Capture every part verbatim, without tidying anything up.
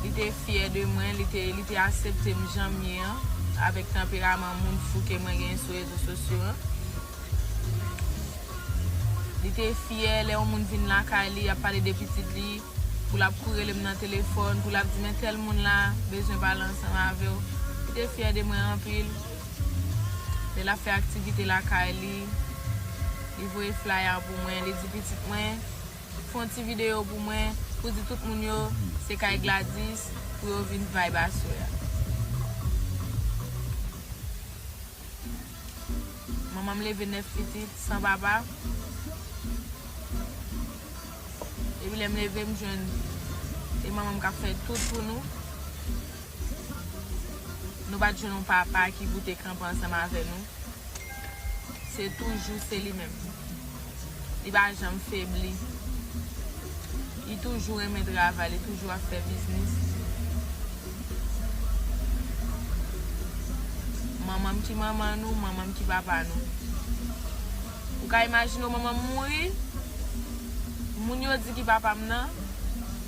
Li te fyè de mwen, li te, li te aksepte m jan m ye an, avèk tanperaman moun fou ke mwen genyen sou rezo sosyo an. Li te fyè lè yon moun vin lakay li, ap pale de pitit li, pou l ap kouri rele m nan telefòn, pou l ap di, "Men tèl moun la bezwen pale ansanm avè w." Li te fyè de mwen anpil. Lè l ap fè aktivite lakay li, li voye flyer pou mwen, li di, "Pitit mwen, fè yon ti videyo pou mwen, pou di tout moun yo, se kay Gladys, pou yo vin vibe aswè a." Manman m leve nèf pitit, san papa. Epi lè m leve, m jwenn e manman m k ap fè tout pou nou. Nou pa t jwenn yon papa ki pou te kanpe ansanm avè nou. Se toujou se li menm. Li pa janm febli. Li toujou renmen travay, li toujou ap fè biznis. Manman m ki manman nou, manman m ki papa nou. Ou ka imajine w, manman m mouri, moun yo di ki papa m nan,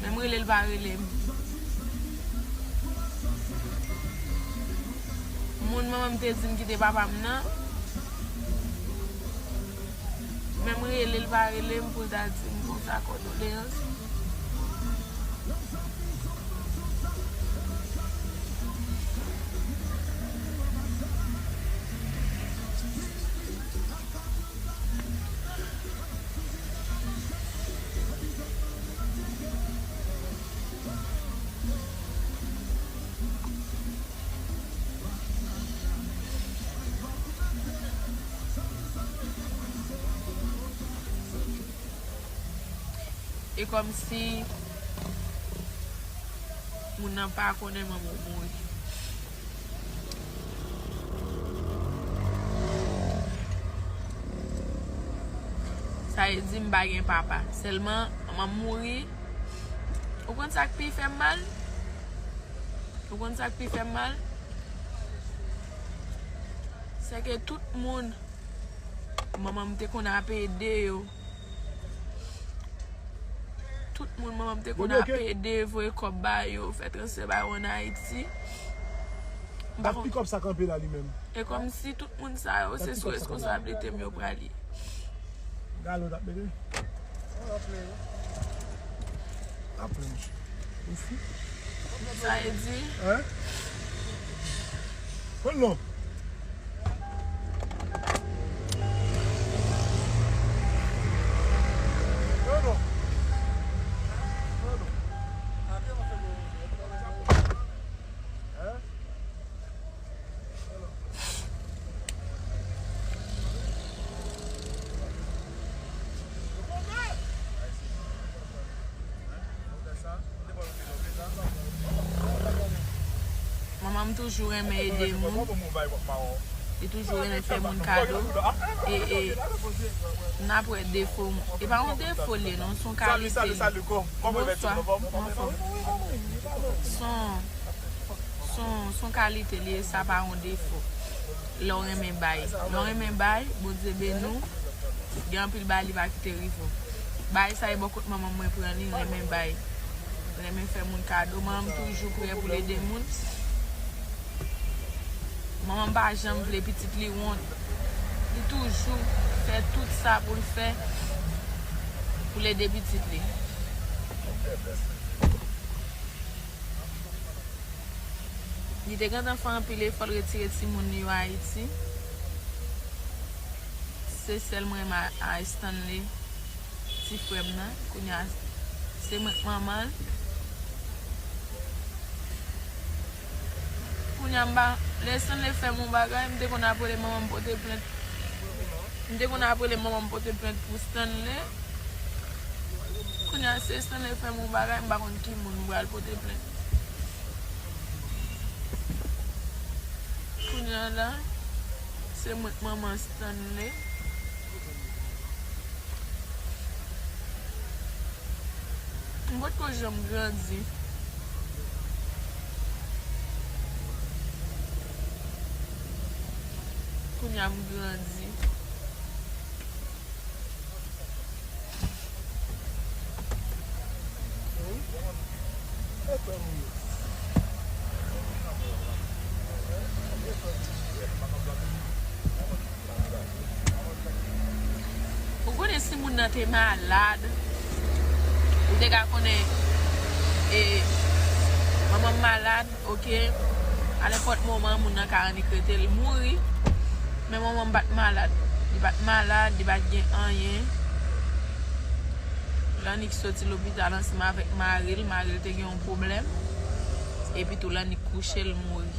men m rele l pa rele m. Moun manman m te di m kite papa m nan, men m rele l pa rele m pou l ta di m konsa kondoleyans. E kòmsi moun nan pa konnen manman w mouri. Sa vle di m pa gen papa. Sèlman, manman m mouri. Ou konn sa k pi fè m mal? Ou konn sa k pi fè m mal? Se ke tout moun manman m te konn ap ede yo. Tout moun manman m te konn ap ede, voye kòb ba yo, fè transfè ba yo ann Ayiti. M pa konn. Pikòp sa kanpe la li menm. E kòmsi tout moun sa yo, se sou responsablite m yo pral ye. Galo t ap mete. Apre, monchè. Ou fou? Sa e di? Hein? Pran non. Pran non. Pran non. Hein? Manman m toujou renmen ede moun. Li toujou renmen fè moun kado. E, e, n ap wè defo moun. E pa yon defo l ye, non, s on kalite. Bonswa, m anfòm. S on, s on, s on kalite li ye, sa pa yon defo. Lè w renmen bay. Lè w renmen bay, Bondye beni w. Gen anpil bagay li pa kite rive w. Bagay sa e bò kot manman mwen pran li, renmen bay. Renmen fè moun kado. Manman m toujou prè pou l ede moun. Manman m pa janm vle pitit li wont. Li toujou fè tout sa pou l fè pou l ede pitit li. Li te gentan fè anpil efò, l retire timoun li yo Ayiti. Se sèl mwen a, a Stanley, ti frè m nan. Kounye a, se mwen k manman l. Kounye a, m pa, lè Stanley fè m yon bagay, m te konn ap rele manman m pote plent. M te konn ap rele manman m pote plent pou Stanley. Kounye a, se Stanley fè m yon bagay, m pa konn ki moun m pral pote plent. Kounye a la, se mwen k manman Stanley. M potko janm grandi. Kounye a m grandi. Ou konnen si moun nan te malad, ou te ka konnen, e, manman m malad, oke, a nenpòt moman moun nan ka annik rete l mouri, men manman m pa t malad, li pa t malad, li pa t gen anyen. L annik soti lopital ansanm avèk mari l, mari l te gen yon pwoblèm, epi tou l annik kouche, l mouri.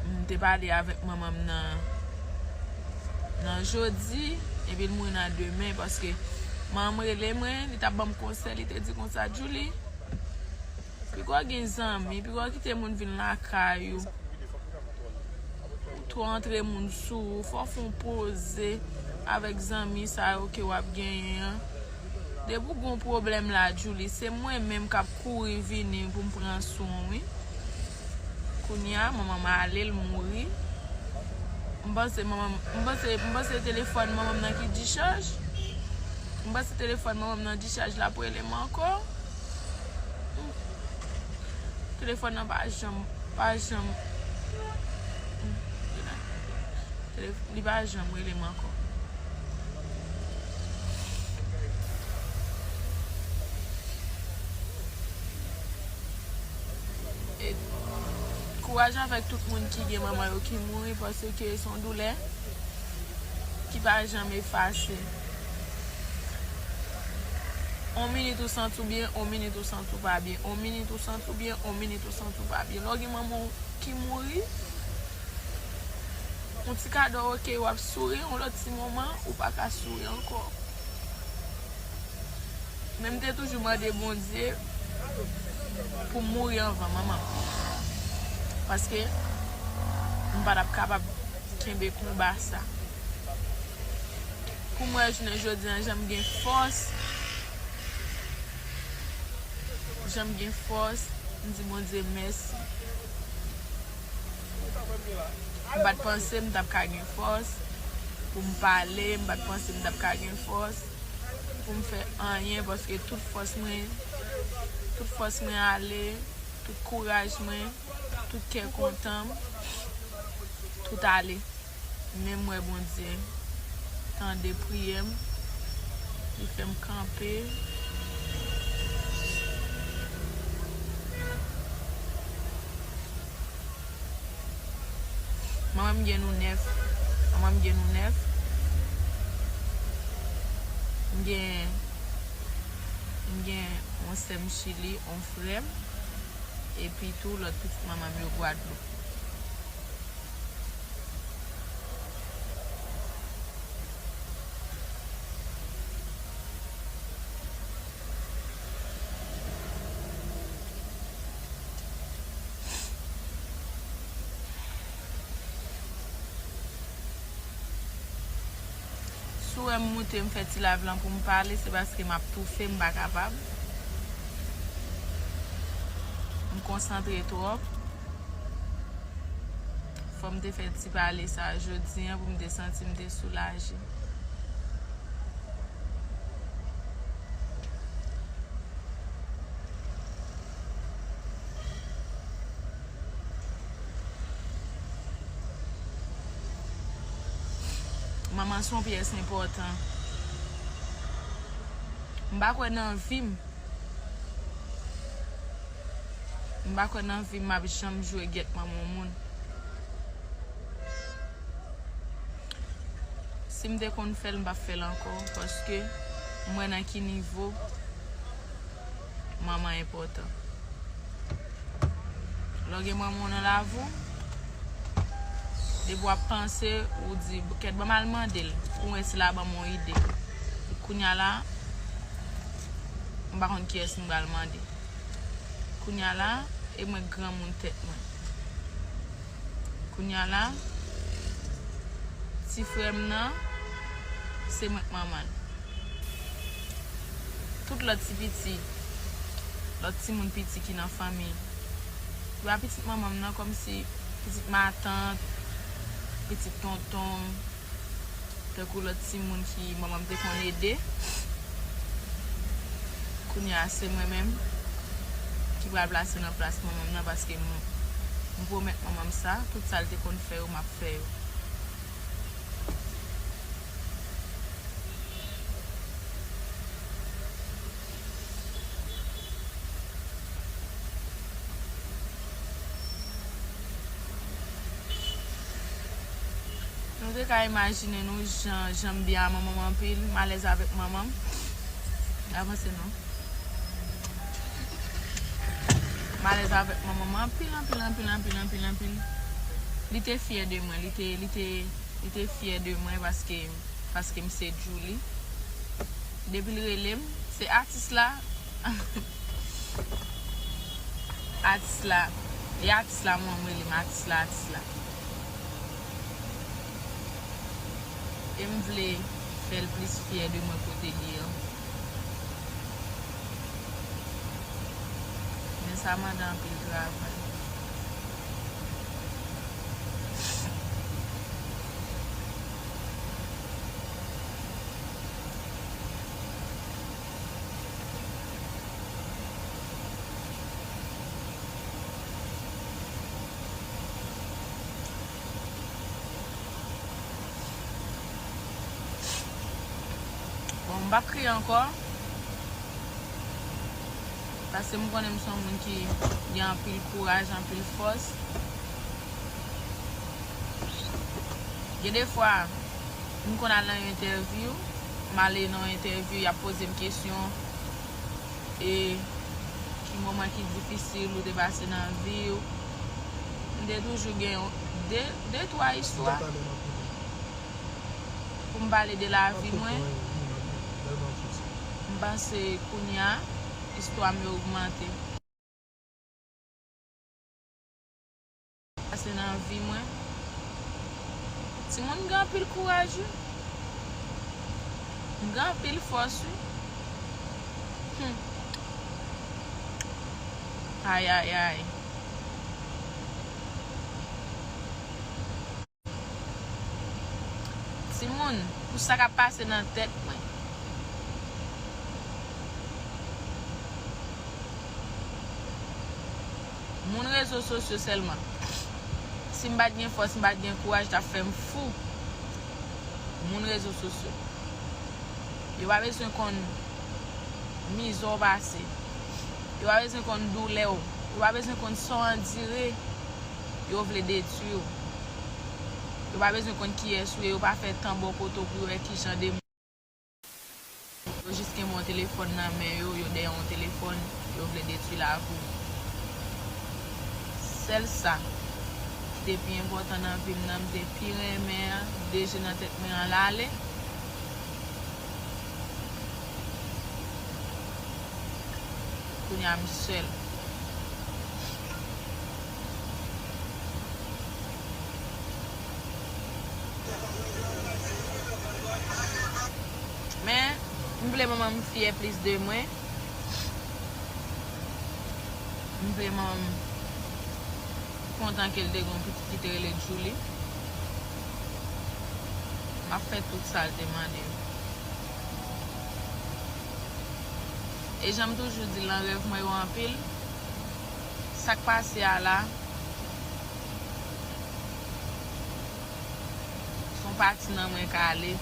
M te pale avèk manman m nan, nan jodi, epi l mouri nan demen, paske manman m rele mwen, li t ap ban m konsèy, li te di konsa, Julie, piga w gen zanmi, piga w kite moun vin lakay ou, ou twò antre moun sou ou, fò w fè yon poze avèk zanmi sa yo ke w ap genyen an. Depi w gen yon pwoblèm la, Julie, se mwen menm k ap kouri vini pou m pran swen w, wi. Kounye a, manman m ale, l mouri. M panse manman m, m panse, m panse telefòn manman m nan ki dichaj. M panse telefòn manman m nan dichaj, l ap rele m ankò. Hmm. Telefòn nan pa janm, pa janm. Hmm. Telef-, li pa janm rele m ankò. E kouraj avèk tout moun ki gen manman yo ki mouri, paske se yon doulè ki pa janm efase. On minit ou santi w byen, on minit ou santi w pa byen, on minit ou santi w byen, on minit ou santi w pa byen. Lè w gen manman w ki mouri, yon ti kadò oke, w ap souri, yon lòt ti moman, ou pa ka souri ankò. Men m te toujou mande Bondye pou m mouri anvan manman m. Paske m pa t ap kapab kenbe konba sa. Pou m wè jounen jodi a, jan m gen fòs, jan m gen fòs, m di Bondye mèsi. M pa t panse m t ap ka gen fòs pou m pale, m pa t panse m t ap ka gen fòs pou m fè anyen, paske tout fòs mwen, tout fòs mwen ale, tout kouraj mwen, tout kè kontan m, tout ale. Men m wè Bondye tande priyè m, li fè m kanpe. Manman m gen nou nèf. Manman m gen nou nèf. M gen, m gen yon sè m Chili, yon frè m, epi tou lòt pitit manman m yo Gwadloup. Si w wè m moute, m fè ti live lan pou m pale, se paske m ap toufe, m pa kapab. M konsantre twòp. Fò m te fè ti pale sa jodi a pou m te santi m te soulaje. Manman se yon pyès enpòtan. M pa kwè nan vi m. M pa kwè nan vi m m ap janm jwe gèt manman yon moun. Si m te konn fè l, m p ap fè l ankò, paske m wè nan ki nivo manman enpòtan. Lè w gen manman w nan lavi w, depi w ap panse, ou di, "Kèt, ban m al mande l, pou mwen si l a ban m yon ide." Kounye a la, m pa konn kiyès m pral mande. Kounye a la, e mwen k granmoun tèt mwen. Kounye a la, ti frè m nan, se mwen k manman l. Tout lòt ti piti, lòt timoun piti ki nan fanmi, se pa pitit manman m nan, kòmsi pitit matant, pitit tonton, tankou lòt timoun ki manman m te konn ede. Kounye a, se mwen menm ki pral plase nan plas manman m nan, paske m, m pwomèt manman m sa, tout sa l te konn fè yo, m ap fè yo. Nou te ka imajine nou jan, jan m byen a manman m anpil, m alèz avèk manman m. Avanse non. M alèz avèk manman m anpil, anpil, anpil, anpil, anpil, anpil. Li te fyè de mwen, li te, li te, li te fyè de mwen paske, paske m se Djouly. Depi l rele m, se atis la. Atis la. E atis la, mwen, mwen rele m atis la, atis la. E m vle fè l plis fyè de mwen kote l ye an. Men sa mande anpil travay. Bon, m p ap kriye ankò. Paske m konnen m se yon moun ki gen anpil kouraj, anpil fòs. Gen de fwa, m konn al nan yon entèvyou, m ale nan yon entèvyou, y ap poze m kesyon, e ki moman ki difisil ou te pase nan vi w. M te toujou gen yon, de, de, twa istwa pou m pale de lavi mwen. M panse kounye a, istwa m yo ogmante. Pase nan vi mwen. Timoun, m gen anpil kouraj, wi. M gen anpil fòs, wi. Hmm. Ayayay. Timoun, pou sa k ap pase nan tèt mwen. Moun rezo sosyo sèlman. Si m pa t gen fòs, m pa t gen kouraj, t ap fè m fou. Moun rezo sosyo. Yo pa bezwen konn mizè w pase. Yo pa bezwen konn doulè w. Yo pa bezwen konn sa w andire. Yo vle detwi w. Yo pa bezwen konn kiyès ou ye, yo pa fè tan bò kote w pou yo wè ki jan de moun. Yo jis kenbe yon telefòn nan men yo, yo dèyè yon telefòn, yo vle detwi lavi w. Sèl sa ki te pi enpòtan nan vi m nan, m te pi renmen an, de je nan tèt mwen an l ale. Kounye a m sèl. Men, m vle manman m fyè plis de mwen. M vle manman m kontan ke l te gen yon pitit ki te rele Djouly. M ap fè tout sa l te mande m. E jan m toujou di l, nan rèv mwen yo anpil, sa k pase a la, se yon pati nan mwen k ale.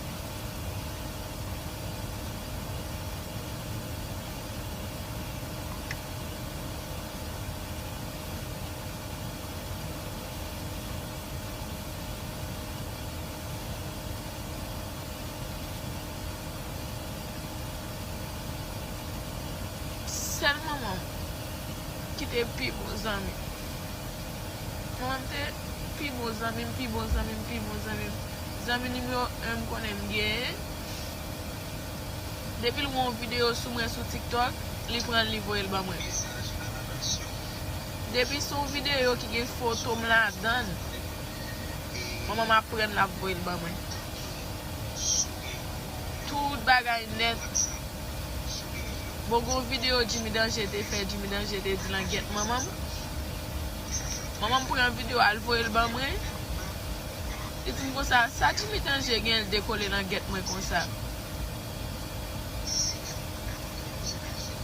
Sèl manman m ki te pi bon zanmi m. Manman m te pi bon zanmi m, pi bon zanmi m, pi bon zanmi m. Zanmi nimewo en m konnen m genyen. Depi l wè yon videyo sou mwen sou TikTok, li pran l, li voye l ban mwen. Depi se yon videyo ki gen foto m ladan l, manman m ap pran l, l ap voye l ban mwen. Tout bagay nèt. Bon, gon videyo Jimmy Danger te fè, Jimmy Danger te di l an gèt manman m. Manman m pran videyo a, l voye l ban mwen. Li di m konsa, sa Jimmy Danger gen, l dekole nan gèt mwen konsa.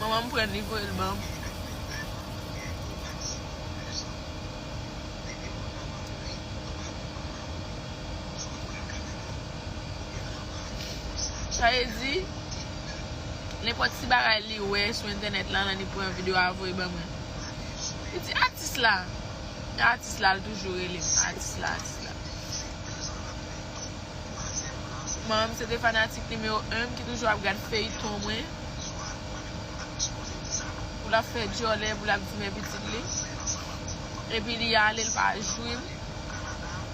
Manman m pran l, li voye l ban m. Sa vle di, nenpòt ti bagay li wè sou entènèt la, li pran videyo a voye ban mwen. Li di, "Atis la, atis la," l toujou rele m, "Atis la, atis la." Manman m se te fanatik nimewo en ki toujou ap gad feyton mwen. Pou l ap fè djòlè, pou l ap di men pitit li. Epi li ale, l pa jwi m.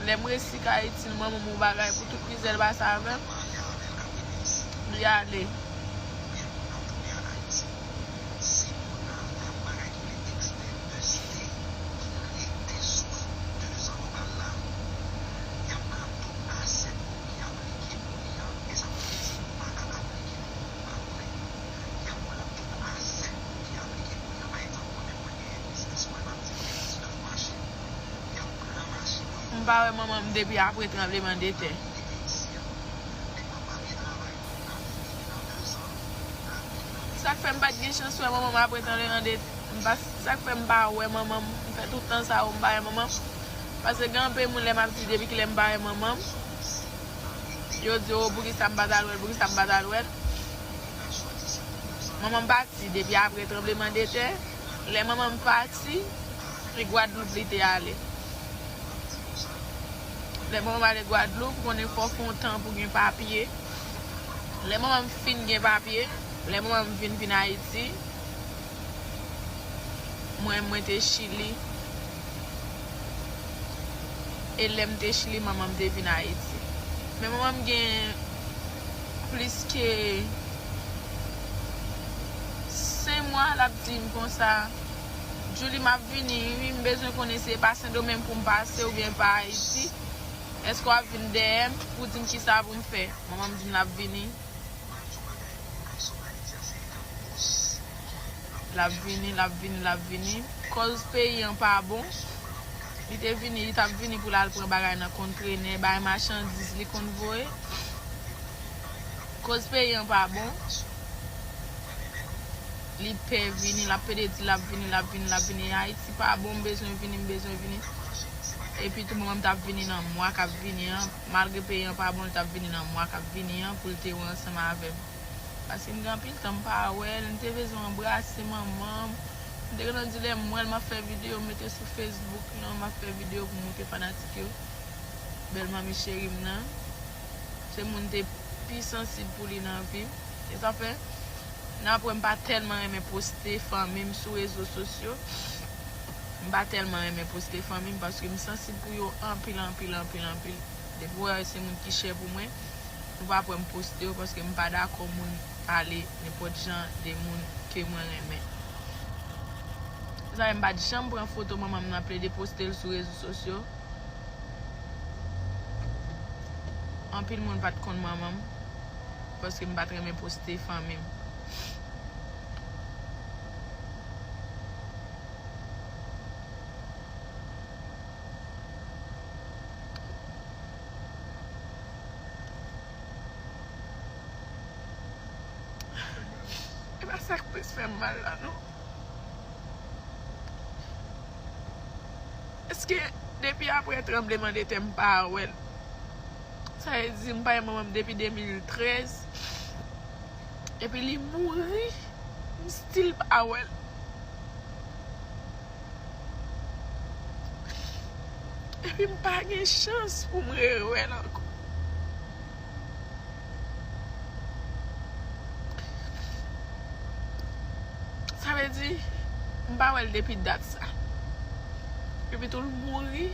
Lè m resi ka itil manman m yon bagay pou tout mizè l pase avè m, li ale. M pa wè manman m depi apre tranblemanndetè. Sa k fè m pa t gen chans wè manman m apre tranblemanndetè. M pa, sa k fè m pa wè manman m. M fè tout tan sa yo, m pa wè manman m. Paske gen anpil moun, lè m ap di depi kilè m pa wè manman m, yo di, "O, poukisa m pa t al wè l, poukisa m pa t al wè l?" Manman m pati depi apre tranblemanndetè. Lè manman m pati, se Gwadloup li te ale. Lè manman m ale Gwadloup, ou konnen fò w fè yon tan pou gen papye. Lè manman m fin gen papye, lè manman m vin vin Ayiti, mwen, mwen te Chili. E lè m te Chili, manman m te vin Ayiti. Men manman m gen plis ke senk mwa, l ap di m konsa, "Djouly, m ap vini, wi, m bezwen konnen si e pa Sendomeng pou m pase oubyen pa Ayiti. Èske w ap vin dèyè m pou di m kisa pou m fè?" Manman m di m l ap vini. L ap vini, l ap vini, l ap vini. Kòz peyi an pa bon. Li te vini, li t ap vini pou l al pran bagay nan kontrenè, bay machandiz li konn voye. Kòz peyi an pa bon. Li pè vini, l ap pede di l ap vini, l ap vini, l ap vini. Ayiti pa bon, m bezwen vini, m bezwen vini. Epi tou, manman m t ap vini nan mwa k ap vini an. Malgre peyi an pa bon, li t ap vini nan mwa k ap vini an pou l te wè ansanm avè m. Paske m gen anpil tan m pa wè l, m te bezwen anbrase manman m. M te gentan di lè m wè l, m ap fè videyo, m mete sou Facebook lan, m ap fè videyo pou montre fanatik yo bèl manmi cheri m nan. Se moun te pi sansib pou li nan vi m. E sa fè, nan apre m pa tèlman renmen poste fanmi m sou rezo sosyo. M pa tèlman renmen poste fanmi m paske m sansib pou yo anpil, anpil, anpil, anpil. Depi w wè se moun ki chè pou mwen, ou pa p wè m poste yo paske m pa dakò moun pale nenpòt jan de moun ke mwen renmen. Se sa fè m pa t janm pran foto manman m nan plede poste l sou rezo sosyo. Anpil moun pa t konn manman m paske m pa t renmen poste fanmi m. E pa sa k plis fè m mal la, non. Èske depi apre tranblemanndetè m pa wè l? Sa vle di m pa wè manman m depi de mil trèz. Epi li mouri, m still pa wè l. Epi m pa gen chans pou m rewè l ankò. Sa vle di, m pa wè l depi dat sa. Epi tou l mouri,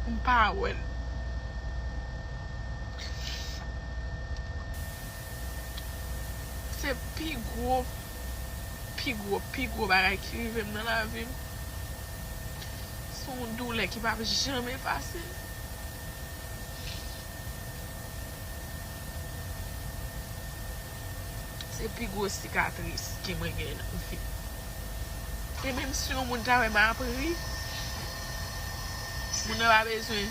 m pa wè l. Se pi gwo, pi gwo, pi gwo bagay ki rive m nan lavi m. Se yon doulè ki p ap janm efase. Se pi gwo sikatris ke mwen gen nan vi m. E menm si yon moun ta wè m ap ri, moun nan pa bezwen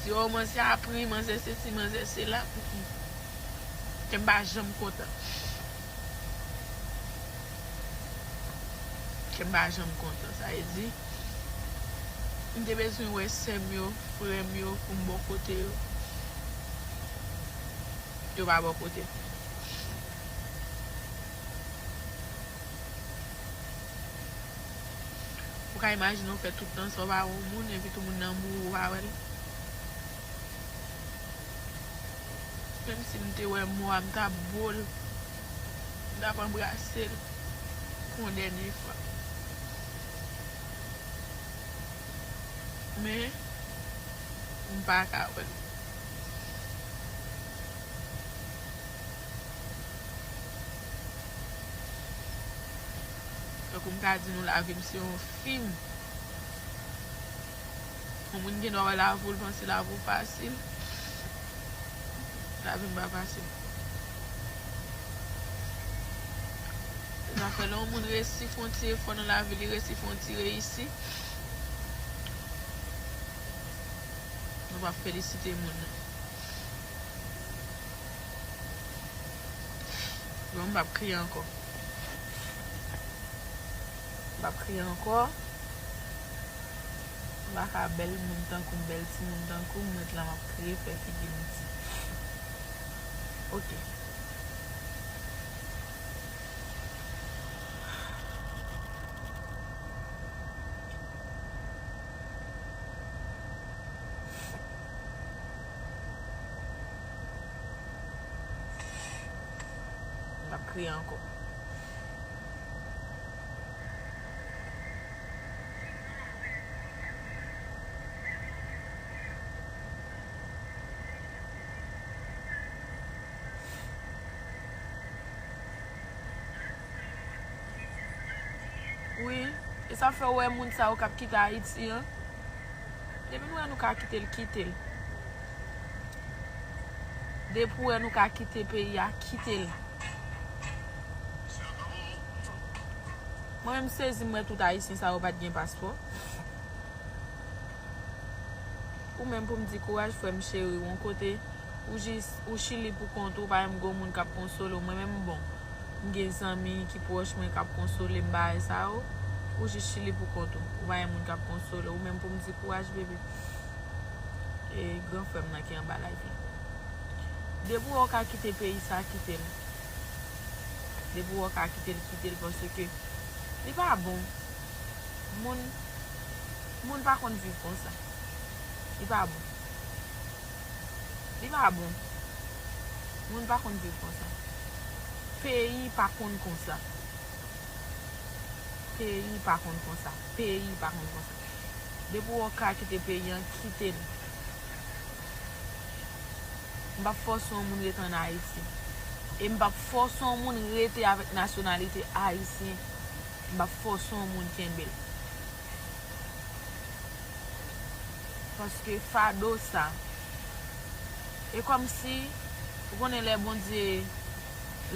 di, "O, manzè ap ri, manzè sesi, manzè sela." Mm, mm. Ke m pa janm kontan. M pa janm kontan. Sa vle di, m te bezwen wè sè m yo, frè m yo, pou m bò kote yo. Yo pa bò kote. Ou ka imajine w fè tout tan sa w pa wè yon moun, epi tou moun nan mouri, ou pa wè l. Menm si m te wè mò a, m t ap bo l, m t ap anbrase l pou yon dènye fwa. Men, m pa ka wè l. Tankou m ka di nou, lavi m se yon fim. Yon moun gen dwa wè lavi w, l panse lavi w fasil. Lavi m pa fasil. Se sa fè lè yon moun resi fè yon ti efò nan lavi, li resi fè yon ti reyisi, nou p ap felisite moun nan. Bon, m p ap kriye ankò. M p ap kriye ankò. M pa ka bèl moun tankou m, bèl timoun tankou m, m ret la m ap kriye, fè figi m ti. Oke. M ap kriye ankò. Wi, e sa fè w wè moun sa yo k ap kite Ayiti an. Depi nou wè nou ka kite l, kite l. Depi w wè nou ka kite peyi a, kite l. Mwen menm sezi m wè tout Ayisyen sa yo pa t gen paspò. Ou menm pou m di kouraj frè m cheri, w yon kote, ou jis, ou Chili pou kont ou, ou pa menm gen moun k ap konsole w. Mwen menm, bon, m gen zanmi ki pwòch mwen k ap konsole m, bagay sa yo. Ou jis Chili pou kont ou, ou pa gen moun k ap konsole w. Ou menm pou m di kouraj bebe. E gran frè m nan ki anba live la. Depi w wè w ka kite peyi sa, kite l. Depi w wè w ka kite l, kite l, paske li pa bon. Moun, moun pa konn viv konsa. Li pa bon. Li pa bon. Moun pa konn viv konsa. Peyi pa konn konsa. Peyi pa konn konsa. Peyi pa konn konsa. Depi w ka kite peyi an, kite l. M p ap fòse yon moun rete ann Ayiti. E m p ap fòse yon moun rete avèk nasyonalite ayisyen. M p ap fòse yon moun kenbe l. Paske fado sa, e kòmsi, ou konnen lè Bondye,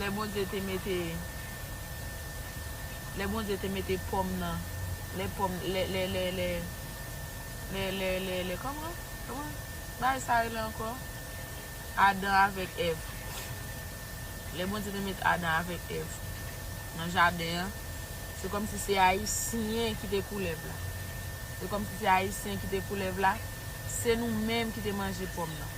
lè Bondye te mete, lè Bondye te mete pòm nan, lè pòm, lè, lè, lè, lè, lè, lè, lè, lè, kòman? Kòman bagay sa rele ankò? Adan avèk Èv. Lè Bondye te met Adan avèk Èv nan jaden an, se kòmsi se Ayisyen ki te kou lèv la. Se kòmsi se Ayisyen ki te kou lèv la. Se nou menm ki te manje pòm nan.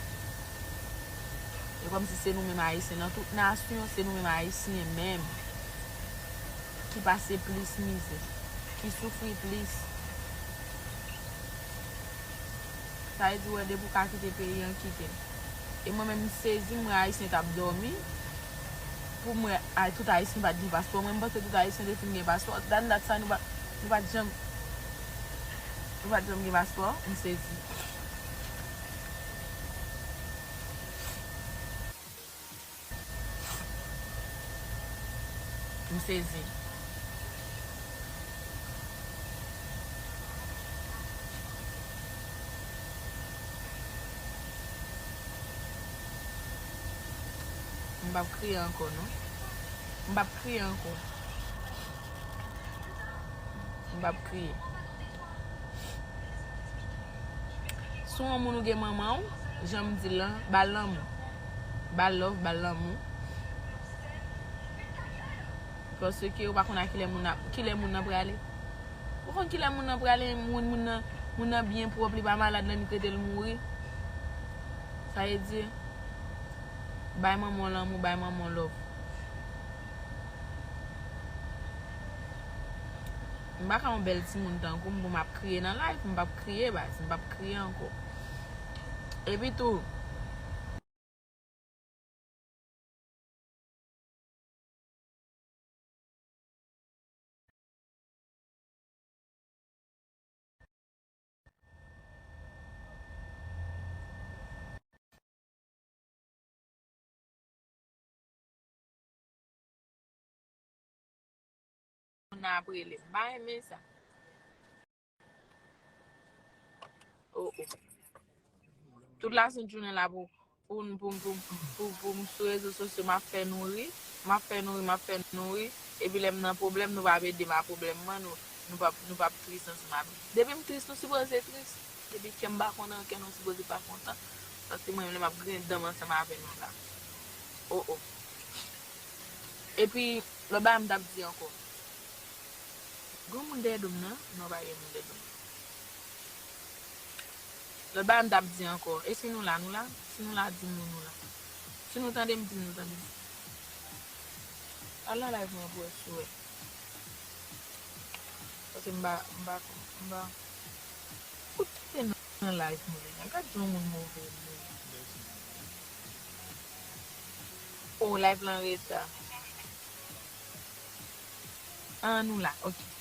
Se kòmsi se nou menm Ayisyen. Nan tout nasyon, se nou menm Ayisyen menm ki pase plis mizè, ki soufri plis. Sa vle di, w wè, depi w ka kite peyi an, kite l. E mwen menm, m sezi, m wè Ayisyen t ap dòmi. Pou mwen, ay, tout Ayisyen pa t gen paspò. Mwen, m panse tout Ayisyen te fin gen paspò. Dan dat sa, nou pa, nou pa t janm, nou pa t janm gen paspò. M sezi. M sezi. M p ap kriye ankò, non. M p ap kriye ankò. M p ap kriye. Si w yon moun ou gen manman w, jan m di l lan, ba l lanmou. Ba l love, ba l lanmou. Paske ou pa konn a kilè moun ap, kilè moun nan prale. Ou konn kilè moun nan prale, moun, moun nan, moun nan byen pwòp, li pa malad, lè nèg rete l mouri. Sa vle di, bay manman w lanmou, bay manman w love. M pa ka yon bèl timoun tankou m pou m ap kriye nan live, m p ap kriye baz, m p ap kriye ankò. Epi tou, Moun nan ap rele m. M pa renmen sa. Oh, oh. Tout lasent jounen la pou, pou, pou, pou, pou, pou m sou rezo sosyo, m ap fè nou ri. M ap fè nou ri, m ap fè nou ri. Epi lè m nan pwoblèm, nou p ap ede m a pwoblèm mwen, nou, nou p ap, nou p ap tris ansanm avè m. Depi m tris, nou sipoze tris. Depi kè m pa kontan, kè nou sipoze pa kontan. Paske mwen menm, lè m ap griyen dan m ansanm avè nou la. Oh, oh. Epi, lòt bagay m t ap di ankò. Gen moun dèyè do m nan? Non, pa gen moun dèyè do m. Lòt bagay m t ap di ankò. E si nou la, nou la? Si nou la, di m nou, nou la. Si nou tande m, di m nou tande m. Al nan live mwen pou wè si w wè. Paske m pa, m pa, m pa. Koute nan live mwen la. Gad jan moun move moun. Oh, live lan reta. Ah, nou la, ok.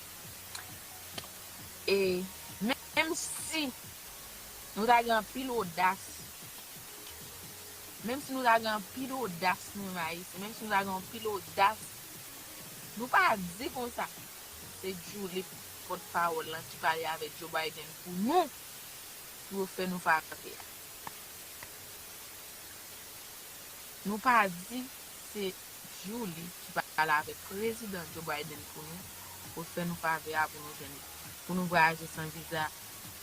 E menm si nou ta gen anpil odas, menm si nou ta gen anpil odas, nou menm Ayisyen, menm si nou ta gen anpil odas, nou pa di konsa, se Djouly pòtpawòl lan ki pale avèk Joe Biden pou nou, pou yo fè nou favè a. Nou pa di se Djouly ki pale avèk prezidan Joe Biden pou nou, pou fè nou favè a, pou nou jwenn, pou nou vwayaje san viza,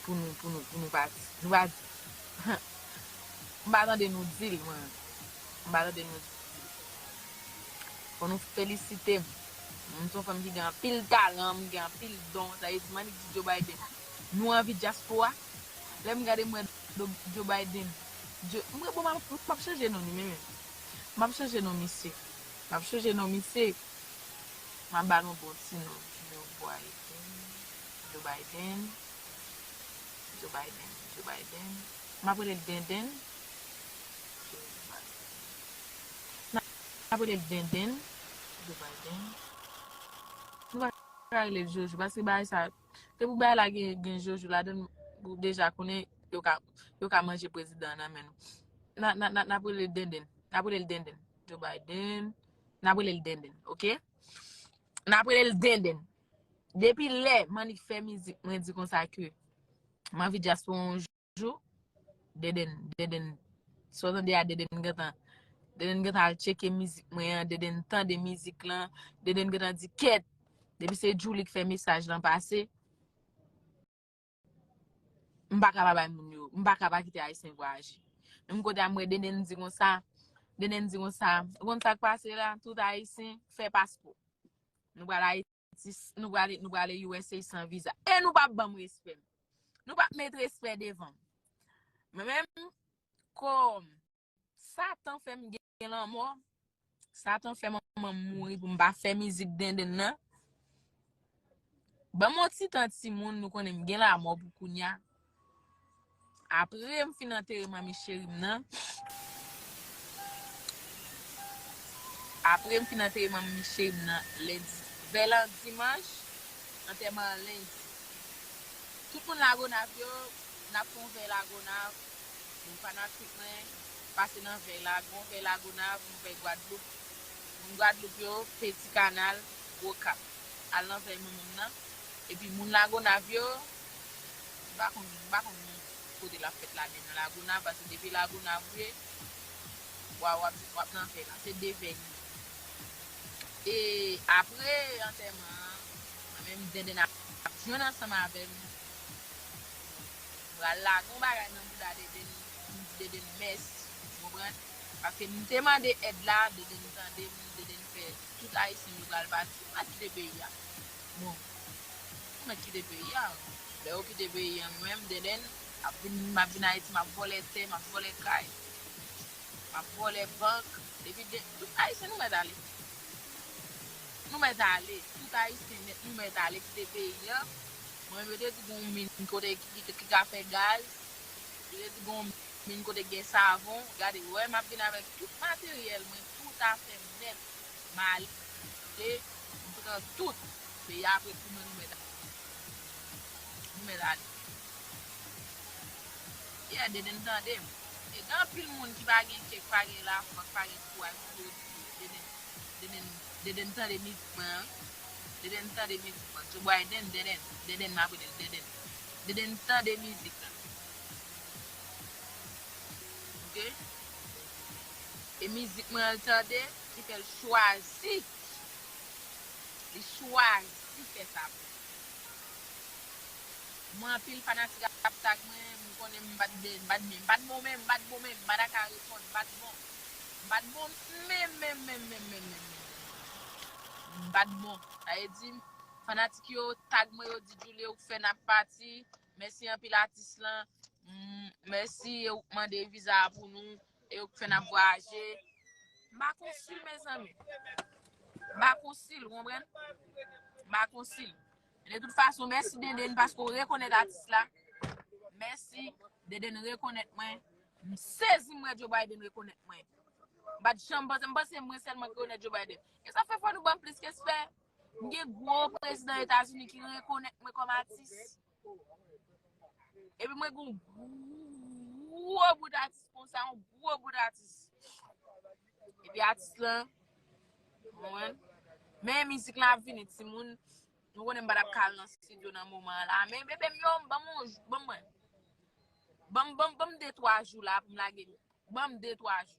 pou nou, pou nou, pou nou pati. Nou pa di. M pa tande nou di l, mwen. M pa tande nou di l. Fò nou felisite m. M se yon fanm ki gen anpil talan, m gen anpil don. Sa vle di, m annik di Joe Biden, nou anvi dyaspora. Lè m gade m wè Joe Biden. Joe, m, bon, m ap, m ap chanje non li, men, men. M ap chanje non misye. M ap chanje non misye. M ap ba l yon bon ti non. Joe Biden. Joe Biden. Joe Biden. Joe Biden. M ap rele l Denden. Joe Biden. M ap rele l Denden. Joe Biden. Nou pa ka rele l Jojo, paske bagay sa, depi bagay la gen, gen Jojo ladan l, ou deja konnen yo ka, yo ka manje prezidan an nan men nou. N a, n a, n a, n ap rele l Denden. N ap rele l Denden. Joe Biden. N ap rele l Denden, ok? N ap rele l Denden. Depi lè m annik fè mizik, mwen di konsa ke m anvi dyaspora yon jou, Denden, Denden, sa w tande a, Denden gentan, Denden gentan al tcheke mizik mwen an, Denden tande mizik lan, Denden gentan di kèt, depi se Djouly k fè mesaj lan pase, m pa ka pa bay moun yo, m pa ka pa kite Ayisyen vwayaje. Menm kote a m wè Denden di konsa, Denden di konsa, ou konn sa k pase la, tout Ayisyen fè paspò. Nou pral Ayiti, nou prale, nou prale U S A san viza. E nou p ap ban m respè m. Nou p ap met respè devan m. Mwen menm, kòm Satan fè m gen lanmò, Satan fè manman m mouri pou m pa fè mizik Denden nan. Ban m yon ti tan timoun, nou konnen m gen lanmò pou kounya. Apre m fin antere manmi cheri m nan, apre m fin antere manmi cheri m nan lendi, vè lan dimanch, antèman an lendi. Tout moun Lagonav yo, n ap fè yon vè Lagonav. Moun fanatik mwen, pase nan vè la, gon vè Lagonav, yon vè Gwadloup. Moun Gwadloup yo, Peti Kanal, Gwo Kap. Al nan vè manman m nan. Epi moun Lagonav yo, m pa konn, m pa konn kote l ap fèt la, men nan Lagonav, paske depi Lagonav ou ye, w a, w ap, w ap nan vè la. Se de vè li ye. E apre antèman an, mwen menm Denden ap, ap jwenn ansanm avè m. M pral lage yon bagay nan bouda Denden, pou m di Denden mèsi, ou konprann? Paske m te mande èd la, Denden tande m, Denden fè tout Ayisyen yo pral pati, m pral kite peyi a. Bon. mèt kite peyi a. Lè yo kite peyi a, mwen menm, Denden, ap vin, m ap vin Ayiti, m ap vòlè tè, m ap vòlè kay, m ap vòlè bank. Depi de, tout Ayisyen, nou mèt ale. Nou mèt ale. Tout Ayisyen nèt, nou mèt ale kite peyi a. Mwen menm, yo te di gon min kote ki, ki, ki ka fè gaz. Yo te di gon min kote gen savon. Gade, wè, m ap vin avèk tout materyèl mwen, tout afè m nèt. M ale, m pran tout. Peyi a prè pou mwen, nou mèt ale. Nou mèt ale. Yeah, Denden tande m. E gen anpil moun ki pa gen kè, ki pa gen lafwa, ki pa gen kouraj pou yo di Denden, Denden, Denden tande mizik mwen an. Denden tande mizik mwen. Joe Biden, Denden, Denden, m ap rele l Denden. Denden tande mizik la. Ok? E mizik mwen an l tande, ki fè l chwazi. Li chwazi fè sa pou mwen. Mwen, anpil fanatik ap tag mwen, m konnen m pa t byen, m pa t byen, m pa t bon menm, m pa t bon menm, m pa ta ka reponn, m pa t bon. M pa t bon menm, menm, menm, menm, menm, menm, menm. M pa t bon. Sa vle di, fanatik yo tag mwen, yo di, Djoulie, ou k fè n ap pati. Mèsi anpil, atis lan. Mm, mèsi, e ou k mande viza a pou nou, e ou k fè n ap vwayaje. M pa konsil, mezanmi. M pa konsil, ou konprann? M pa konsil. De tout fason, mèsi, Denden, paske w rekonèt atis la. Mèsi, Denden rekonèt mwen. M sezi m wè Joe Biden rekonèt mwen. M pa t janm panse, m panse mwen sèlman ki rekonèt Joe Biden. E sa fè fò nou ban m plis respè. M gen gwo prezidan Etazini ki rekonèt mwen kòm atis. Epi mwen gen yon gwo bout atis konsa, yon gwo bout atis. Epi atis lan, ou konprann? Men mizik lan ap vini, timoun. Nou konnen m pa t ap ka al nan estidyo nan moman an la. Men bebe m yo, ban m yon jou, ban m wè. Ban m, ban m, ban m de twa jou la pou m lage. Ban m de twa jou.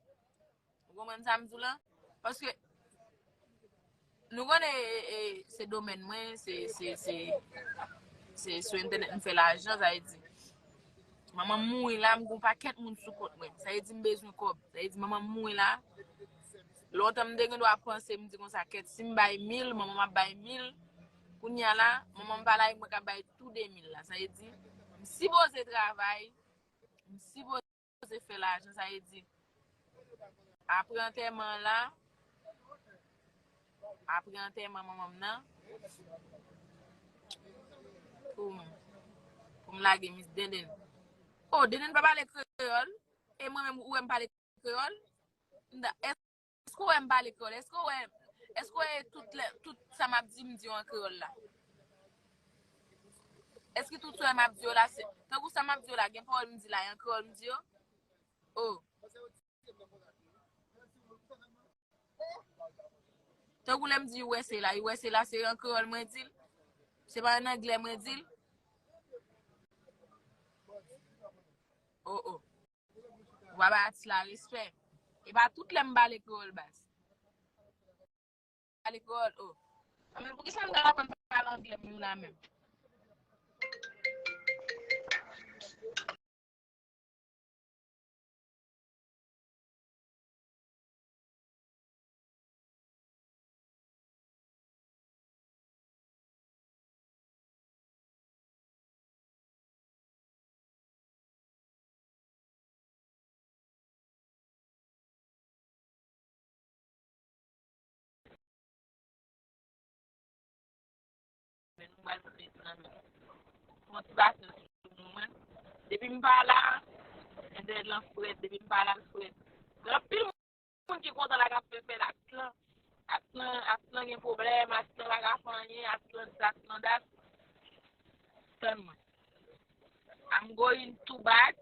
Ou konprann sa m di w lan? Paske nou konnen, e, e, se domèn mwen, se, se, se, se sou entènèt m fè lajan, sa vle di. Manman m mouri la, m gen yon pakèt moun sou kont mwen. Sa vle di m bezwen kòb. Sa vle di manman m mouri la. Lontan m te gen dwa panse, m di konsa, kèt, si m bay mil, manman m ap bay mil. Kounye a la, manman m pa la, e mwen k ap bay tou de mil la. Sa vle di, m sipoze travay, m sipoze fè lajan, sa vle di, apre antèman an la, apre antèman manman m nan, pou m, pou m lage mis Denden. Oh, Denden pa pale kreyòl, e mwen menm, ou wè m pale kreyòl? M da-, èske w wè m pale kreyòl? Èske w wè, èske w wè tout lè, tout sa m ap di, m di yo an kreyòl la? Èske tout sa m ap di yo la, se, tankou sa m ap di yo la, gen pawòl m di la, e an kreyòl m di yo? Oh. Tankou lè m di U S A la, U S A la, se an kreyòl mwen di l? Se pa an anglè mwen di l? Oh, oh. Ou pa bay atis la respè. E pa tout lè m pale kreyòl, baz. Pale kreyòl, oh. Anben, poukisa m ta aprann pale anglè menm la menm? Men nou pral met nan men. Pran ti pasyans pou nou, mwen. Depi m pa la, entènèt lan frèt. Depi m pa la, l frèt. Gen anpil moun ki kontan la k ap fè fè atis lan. Atis lan, atis lan gen pwoblèm, atis lan pa ka fè anyen, atis lan dis, atis lan dat. Tann mwen. I'm going to back.